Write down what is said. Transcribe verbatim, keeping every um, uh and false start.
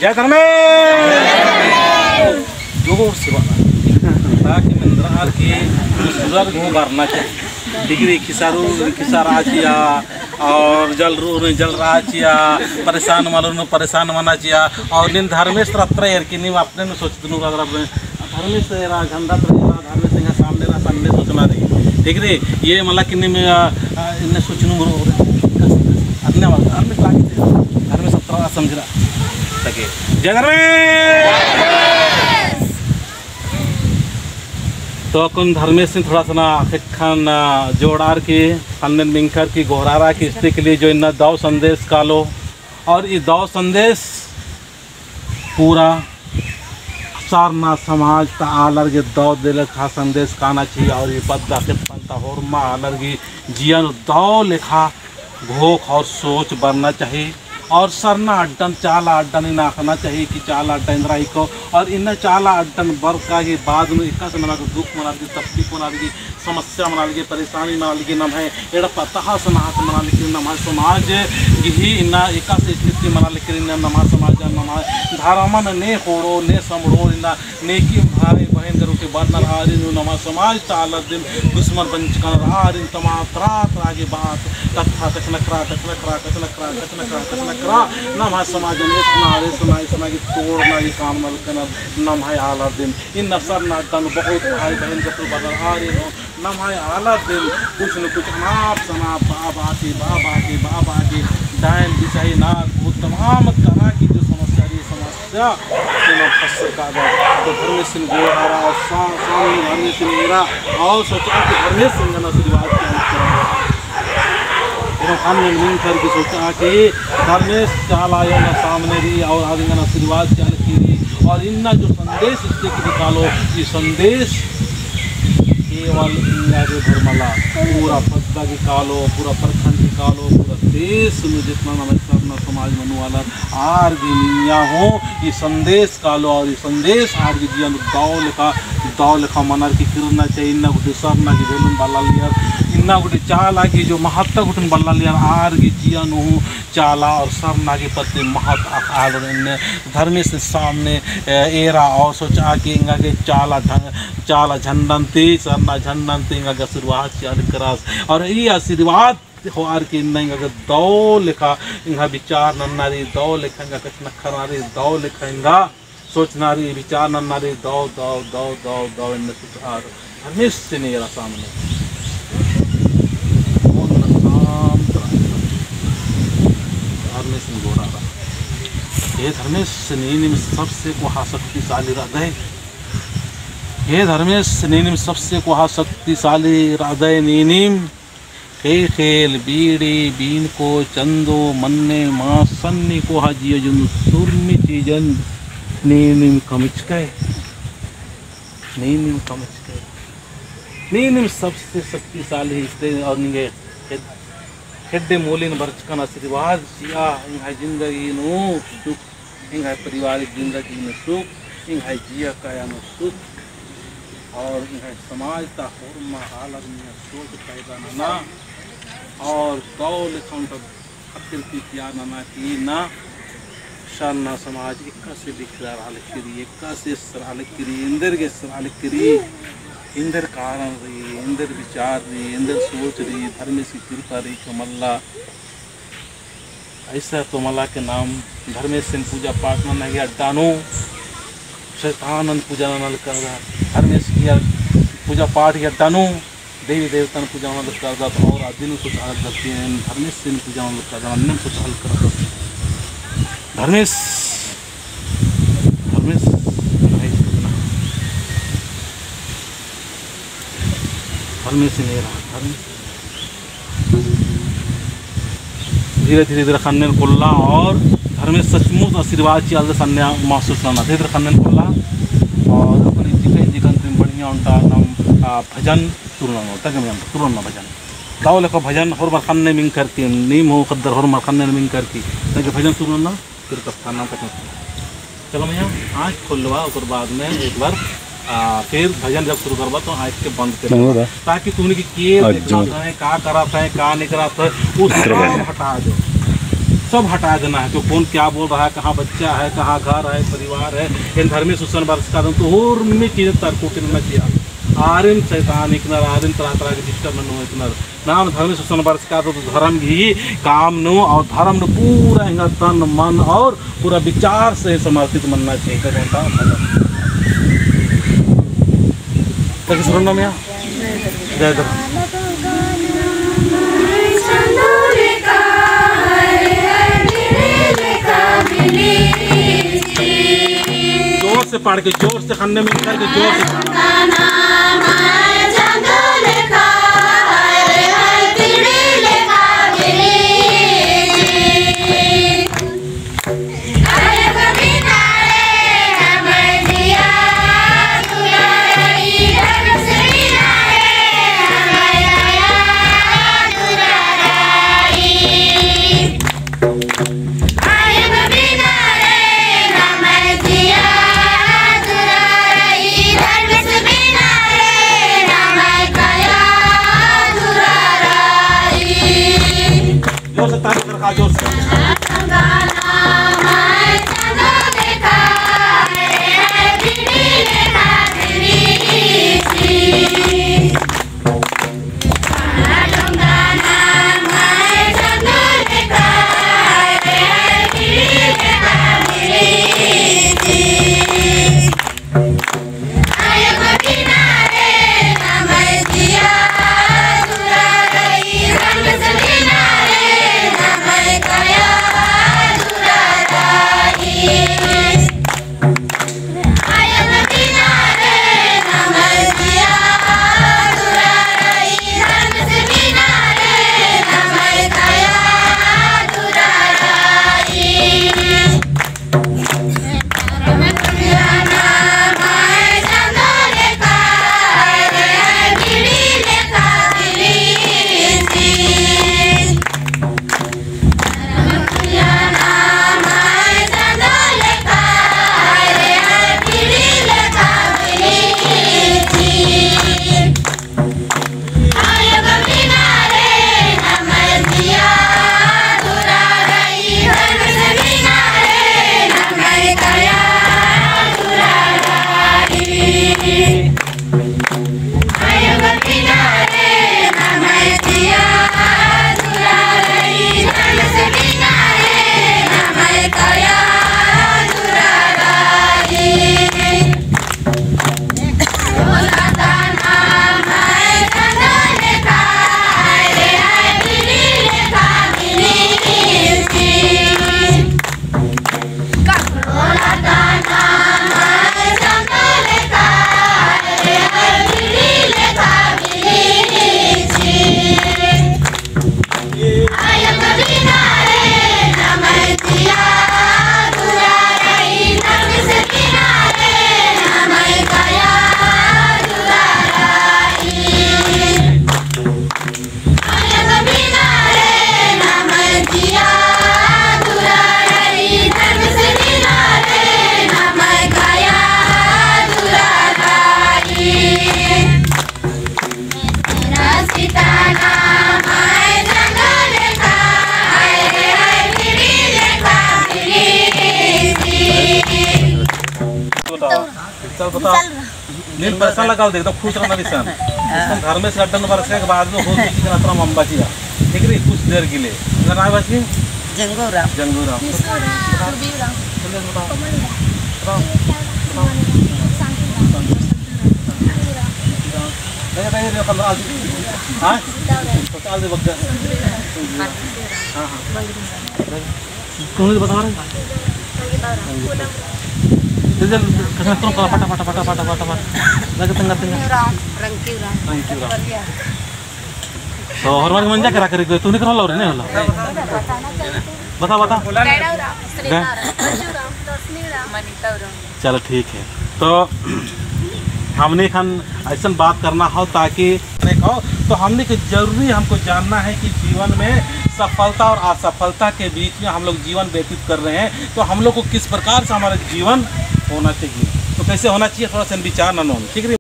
जय धर्मेस। जोर से बअना। ताकि मेंदरअर की सुरर गो बरना चाहिए। डिग्री खिसारू, खिसारा चिआ, और जलरू नू जलरा चिआ, परेशान मलरू नू परेशान मना चिआ, और नीन धर्मेस तरा तरा एरकी नीम अपने नू सोचदनू रअदर अपने धर्मेस एरा झंडा तरा एरा, धर्मेस एंगा सामने रआ, सामने सोचना रई। ठीक रई? ये मला कि नीम, आ, आ, इन्ने सोचनू मुरो हो रहा। धन्यवाद। धर्मेस लागे से, धर्मेस तरा समझरा। ताकि जय धर्मेस। तो अक्कुन धर्मेसिन थोड़ा सा ना ख़ेक्खन, आ, जोड़ार की, ख़न्नन मिंख़र की, गोहरारा की, स्त्री के लिए जो इन्ना दव संदेश कालो, और ई दव संदेश पूरा सरना समाज ता आलर गे दव दे लेखा संदेश काना चाहिए, और ई पद्दा ख़ेप्पन ता होरमा आलर गे जिया नू दव लेखा घोख और सोच बरना चाहिए। और सरना अड्डन, चाला अड्डन इन्ना अख़ना चाहिए कि चाला अड्डा एन्दरा हिको, और इन्ना चाला अड्डन बरका गे बाद नू एकासे नमा गे दुख मना लगी, तकलीफ मना लगी, समस्या मना लगी, परेशानी मना लगी, नम्है एड़पा तहस नहस मना लगी, नम्है समाज गही इन्ना एकासे स्थिति मना लगी, इन्ना नम्है समाज, नम्है धर्मन ने ख़ोंड़ो, ने सम्ड़ो, इन्ना नेकिम भाई बहिन गरू के बरनर आरिन नू नम्है समाज ता आलर दिम दुश्मन बंचकनर आरिन तमाम तरा तरा गे बात कत्था कछनखरा, कछनखरा, कछनखरा, कछनखरा, कछनखरा। नम्है समाजन एसना, एसना, एसना गे तोड़ना गे काम नलकनर नम्है आलर दिम। इन्ना सरना अड्डा नू बहुत भाई बहिन गरू बरनर आरिन नू नम्है आलर दिम कुछ न कुछ अनाप सनाप बाबा के, बाबा के, बाबा के, डायन बिसाही नाग भूत तमाम तरह की जो समस्या रई, समस्या से ना फंस सका बा। तो धर्मेसिन गोहरारा और सा-, सामने धर्मेसिन एरा और सोचा कि धर्मेसिन गना आशीर्वाद के अंत करा। एरा ख़न्नन मिंख़र की सोचा कि धर्मेस चाला आयो ना सामने रई और आदिन गना आशीर्वाद चाल की रई और इन्ना जो संदेश स्त्री के कालो, ई संदेश केवल एंगा गे भर मला, पूरा पद्दा गे कालो, पूरा प्रखंड गे कालो, पूरा देश में जितना नम्है सरना समाज मनु आलर आर गे निंग्है हूँ ई संदेश कालो और ई संदेश आर गे जिया नू दव लेखा, दव लेखा मनर की किरना चाहिए। इन्ना गूटी सरना गे value बल्लालियर, इन्ना गूटी चाला गे जो महत्ता गूटी बल्लालियर आर गे जिया नू हूँ चाला और सरना गे प्रति महत्ता अख़आ लगनर इन्ने धर्मेस सामने, ए, एरा और सोचा कि एंगा गे चाला ढंग, चाला झंडन ती, सरना झंडन ती एंगा गे आशीर्वाद चिआ लगनर। और ई आशीर्वाद होअर की इन्ना एंगा गे दव लेखा एंगा विचार नन्ना रई, दव लेखा एंगा कछनखरना रई, दव लेखा एंगा सोचना रई, विचार नन्ना रई, दव, दव, दव, दव, दव, इन्ने सोचआ धर्मेसिन एरा सामने। मन शांत रई। धर्मेसिन गोहरारा। हे धर्मेस, नीनिम सबसे कोहा शक्तिशाली रअदय। हे धर्मेस, नीनिम सबसे कोहा शक्तिशाली रअदय नीनिम। ख़ेख़ेल, बीड़ी, बीनको, चंदो, मन्ने, मास, सन्नी कोहा जिया जुनू सुरमी चीजन नीनिम कमचकय। नीनिम कमचकय। नीनिम सबसे शक्तिशाली हिकदय और निंग्है खेड्डे मूलिन बरचकन आशीर्वाद चिआ, एंग्है जिंदगी नू सुख एंग्है पारिवारिक जिंदगी नू सुख, एंग्है जिया काया नू सुख, और एंग्है समाज ता होरमा आलर मइय्याँ सोच पैदा नना, और दव लेखा ओन्टा खातिर की तैयार नना कि ना सरना समाज एकासे बिखरा रआ लगी रई, एकासे सरआ लगी रई, एन्देर गे सरआ लगी रई, एन्देर कारण रई, एन्देर विचार रई, एन्देर सोच रई, धर्मेस की कृपा रई का मल्ला। ऐसा तो मला के नाम धर्मेसिन पूजा पाठ नना गे अड्डा नू शैतानन पूजा नना लगदत, धर्मेस की पूजा पाठ गे अड्डा नू देवी देवतन पूजा नना लगदत, और अदिन कुछ अलग गलती है, धर्मेसिन पूजा नना लगदत, अन्नेम कुछ अलग करदत। धर्मेस, धर्मेस, धर्मेसिन एरा, धर्मेस। धीरे धीरे इदरा ख़न्नन कोल्ला और धर्मेस सचमुच आशीर्वाद चिआ लगदस अन्ने महसूस नना। धीरे धीरे ख़न्नन कोल्ला और अपन इज्जिकन इज्जिकन तुम बढ़िया ओन्टा नाम, आ, भजन तुरना, तगे में तुरना भजन। दव लेखा भजन होरमर ख़न्ने मिंख़र की, नीम हूँ ख़द्दर होरमर ख़न्ने मिंख़र की, तगे भजन तुरना। फिर कत्था नाम कत्था। चलो भैया, आँख खोलवा, ओकर बाद में एक बार, आ, फिर भजन जब शुरू करबा तो आँख के बंद कर, ताकि तुमने की के देखत हैं, का करत हैं, का नहीं करत हैं, वो सब हटा दो। सब हटा देना है। तो कौन क्या बोल रहा है, कहाँ बच्चा है, कहाँ घर है, परिवार है, एन धर्मेस गुसन बरचका दन, तो उर्मी चीज तरको के नना चिआ। आरिम शैतान हिकनर, आरिम तरह तरह के disturb ननू हिकनर। नाम धर्मेस गुसन बरचका दन, तो धर्म गही काम नू और धर्म नू पूरा एंगा तन, मन और पूरा विचार से समर्पित मनना चाहिए। तो होता है। तो किस सुनना मिया? जय धर्म। जोर से पाड़ के, जोर से, खन्ने में करके जोर से। जोर से ताली कर खा, जोर से। चल बता। नीन पैसा लगाओ, देख तो खुश रहना निशान। हाँ। निशान धर्मेस गड्डन बरसे के बाद में हो चुकी ना, अतरा मम्बा चिआ। ठीक रही, कुछ देर के लिए। इधर आए बस के? जंगू राम। जंगू राम। किशोर राम। बताओ। बताओ। बताओ। नहीं, नहीं, नहीं, पंद्रह आज। हाँ? तो चाल दे बग्गा। हाँ, हाँ। कौन बता रहे? जल्दी, जल्दी, कसम करो, फटाफट, फटाफट, फटाफट। लगे तंगा, तंगा। राम, रंकी राम। रंकी राम। तो हर बार मंजा करा करी, तू नहीं करा लो रे, नहीं होला। बता, बता। भैरव राम, श्री राम, राम, लक्ष्मी राम, मनीता राम। चलो ठीक है, तो हमने खान ऐसन बात करना हो ताकि देखो, तो हमने के जरूरी हमको जानना है कि जीवन में सफलता और असफलता के बीच में हम लोग जीवन व्यतीत कर रहे हैं, तो हम लोग को किस प्रकार से हमारा जीवन होना चाहिए, तो कैसे होना चाहिए, थोड़ा सा विचार ननोन, ठीक है?